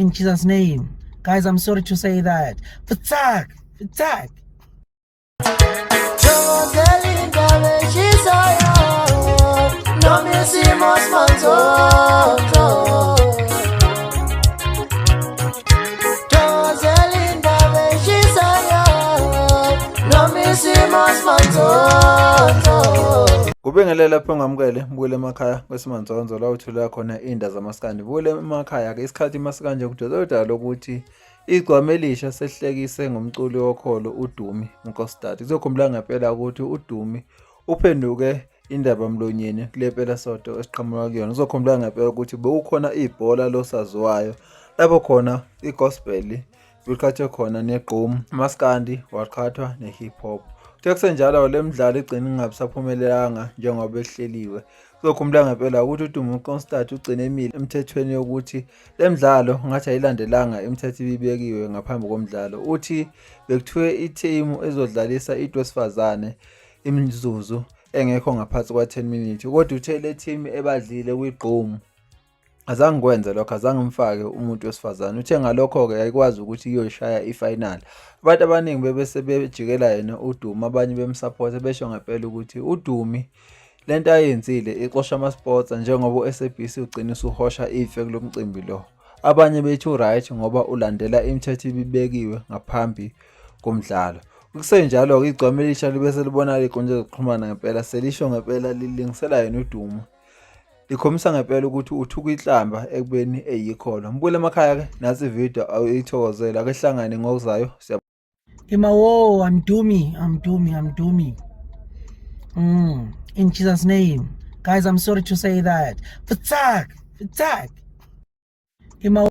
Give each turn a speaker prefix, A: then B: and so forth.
A: In Jesus' name. Guys, I'm sorry to say that. Fuck, fuck.
B: Thokozela indaba eshisayo noma isimo simanzonzo. Thokozela indaba eshisayo noma isimo simanzonzo.
C: Kubingelele lapho ngamukele mbukele emakhaya kwesimanzonzo la uthola khona iy'nda zamaskandi. Bukele emakhaya-ke isikhathi masikanje kudala udaba lokuthi igcwama elisha selihlekise ngomculi wokholo uDumi Mkostad. Kuzokhumbula ngempela ukuthi uDumi uphenduke indaba mlonyeni kule mpelasonto esiqhamuka kuyona. Kuzokhumbula ngempela ukuthi bekukhona ibhola losaziwayo lapho khona i-gospel kuqhathwe khona negqom, umaskandi waqhathwa ne-hip hop. Kuthe kusenjalo le midlalo igcine ingabisaphumelelanga njengoba behleliwe. Kuzokhumbula ngempela ukuthi uDumi Mkostad ugcine emile emthethweni yokuthi le midlalo ngathi ayilandelanga imithetho ibibekiwe ngaphambi komdlalo. Uthi bekuthiwe ithimu ezodlalisa into wesifazane imizuzu engekho ngaphansi kwa-10 minutes, kodwa uthe le team ebadlile kwigqomu azange kwenze lokho, azange mfake umuntu wesifazane. Uthe ngalokho-ke yayikwazi ukuthi iyoyishaya i-final. Abantu abaningi bebese bejikela yena uDumi, abanye bemsaphotha besho ngempela ukuthi uDumi lento ayenzile ixosha ama-sports njengoba u-SABC ugcina usuhosha ife kulo mcimbi lo. Abanye bethi u-right ngoba ulandela imithetho ibibekiwe ngaphambi komdlalo. Kusenjalo-ke igcwama elisha libe selibonakala ey'nkundleni zokuxhumana ngempela selisho ngempela lilingisela yena uDumi. Likhombisa ngempela ukuthi uthuka inhlamba ekubeni eyikholwa. Mbukele emakhaya-ke nansi ividiyo awuyithokozela ake hlangane ngokuzayo.
A: Imawo, I'm Dumi, I'm Dumi, I'm Dumi. In Jesus' name. Guys, I'm sorry to say that. Fuck, fuck. Imawo.